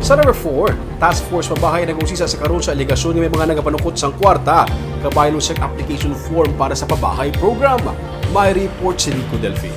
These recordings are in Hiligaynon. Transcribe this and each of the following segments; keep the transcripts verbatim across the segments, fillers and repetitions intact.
Sa number four, task force pabahay nag-usisa sa karon sa alegasyon nga may mga nagapanukot sang kwarta kabaylo sa application form para sa pabahay program. May report si Nico Delfin.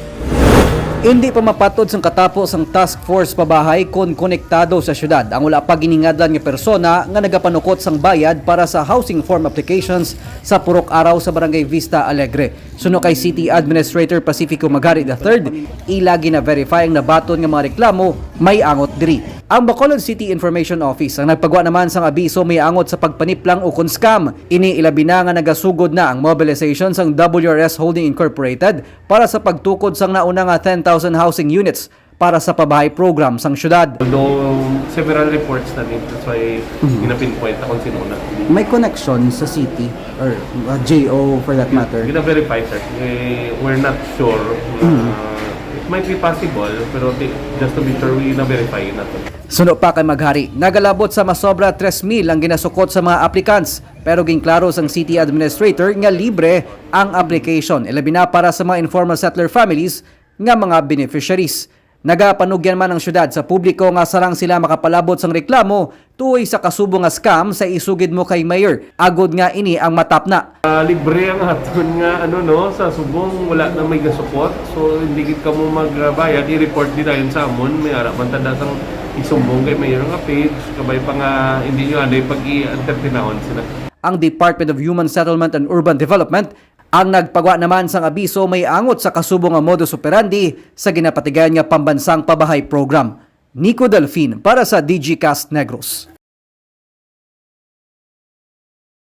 Hindi pa mapatod sang katapo sang task force pabahay kon konektado sa syudad ang wala pa giningadlan nga persona nga nagapanukot sang bayad para sa housing form applications sa Purok Araw sa Barangay Vista Alegre. Suno kay City Administrator Pacifico Maghari the third, ila gina-verify ang nabaton nga mga reklamo may angot diri. Ang Bacolod City Information Office ang nagpagwa naman sang abiso may angot sa pagpaniplang ukon scam. Ini ilabi na nga nagasugod na ang mobilization sang W R S Holding Incorporated para sa pagtukod sang nauna nga ten thousand housing units para sa pabahay program sang syudad. Although several reports na din, that's why ginapinpoint na kung sino na. May connection sa city or uh, J O for that matter? Gina-verify, sir. Eh, we're not sure. Uh, it might be possible, pero ti- just to be sure, we na-verify natin. Suno pa kay Maghari, nagalabot sa masobra tres mil ang ginasukot sa mga applicants. Pero ginklaro sang city administrator nga libre ang application, ilabi na para sa mga informal settler families nga mga beneficiaries. Nagapanugyan man ang syudad sa publiko nga sarang sila makapalabot sang reklamo tuoy sa kasubong nga scam sa isugid mo kay mayor, agod nga ini ang matapna. Ah, libre ang aton nga ano no, sa subong wala na may gasukot. So hindi gid kamo magbayad, i-report di dayon sa amon, may ara man tanda sang isumbong kay mayor nga page, kabay pa nga hindi nyo anay pag-i-entertainahon sila. Ang Department of Human Settlement and Urban Development ang nagpagwa naman sang abiso may angot sa kasubong nga modus operandi sa ginapatigayon nga pambansang pabahay program. Nico Delfin para sa Digicast Negros.